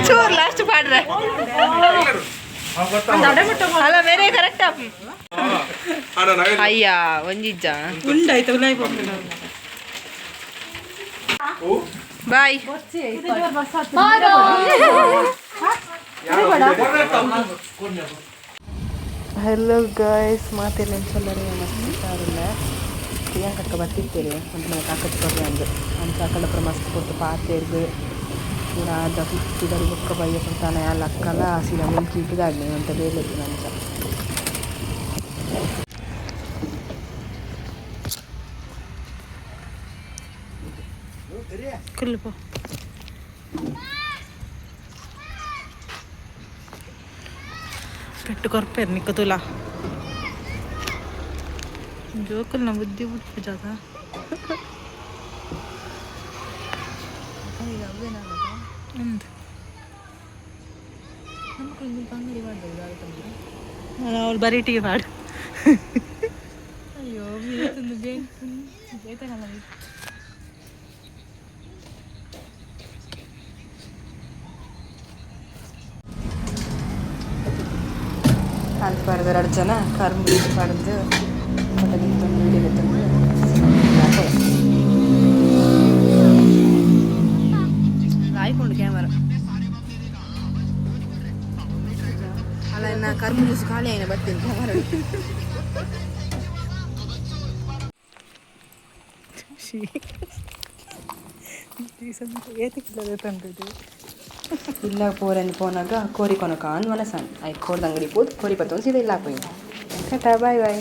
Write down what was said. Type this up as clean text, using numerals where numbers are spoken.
ಚೂರು ಲಾಸ್ಟ್ ಪಾಡ್ರೆ ಅಲ್ಲ ಬೇರೆ ಕರೆಕ್ಟ್. ಅಯ್ಯ ಒಂಜಿಜ್ಜ. ಬಾಯ್. Hello guys, ಮಾತೆಲ್ಲ ಎಂಚಲ್ಲರೆ ಮಸ್ತ್ ಹುಷಾರಿಲ್ಲ. ಪ್ರಿಯಾಂಕಕ್ಕ ಬತ್ತಿತ್ತೇವೆ ಒಂದು ಮನೆ ಕಾಕತ್ ಕೊರ್ರೆ ಅಂದು ಅಂಚ ಅಕಲಪುರ ಮಸ್ತ್ ಕೊಟ್ಟು ಪಾತೆರ್ಗ್ ಪೂರ ಆದ ಪಿದಡಿ ಬೊಕ್ಕ ಬಯ್ಯ ಪುರ್ತಾನೆ ಅಲ್ಲ ಅಕ್ಕಲ ಸೀದಾ ಮುಲ್ಕಿ ಪಿದಾಡ್ನೆ ಅಂತ ಬೇಲೆ ಅಂಚ. ಕುಲ್ಪು ಪೆಟ್ಟು ಕೊರ್ಪೇರು ನಿಕ್ಕ ತುಲಾ ಜೋಕುಲ್ನ ಬುದ್ಧಿ ಬುದ್ಧಿ ಜಾಗ. ಉಂದು ಅವಳು ಬರೀ ಟೀ ಮಾಡು. ಅಯ್ಯೋ. ಕಾಲು ಎರಡು ಜನ ಕಾರ್ ಮುಗಿದು ಪಡೆದು ಫೋಟೋ ತಂದು ವಿಡಿಯೋ ತಂದು. ಆಯ್ಕೊಂಡು ಕ್ಯಾಮರಾ ಅಲ್ಲ ಇನ್ನು ಕರ್ಮು ಜ್ಯೂಸ್ ಖಾಲಿ ಆಯ್ನ ಬರ್ತೀನಿ ಕ್ಯಾಮರಾ. ಇಲ್ಲ ಪೋರನ್ನು ಪೋನಾಗ ಕೋರಿ ಕೊನಕ ಅನ್ ಮನಸ್ಸಾನ್ ಆಯ್ತು. ಕೋರ್ದ ಅಂಗಡಿ ಪೋದು ಕೋರಿ ಪತ್ತೊಂದು ಸೀದಾ ಇಲ್ಲ ಪೋಯಿನ. ಟಾಟಾ, ಬಾಯ್ ಬಾಯ್.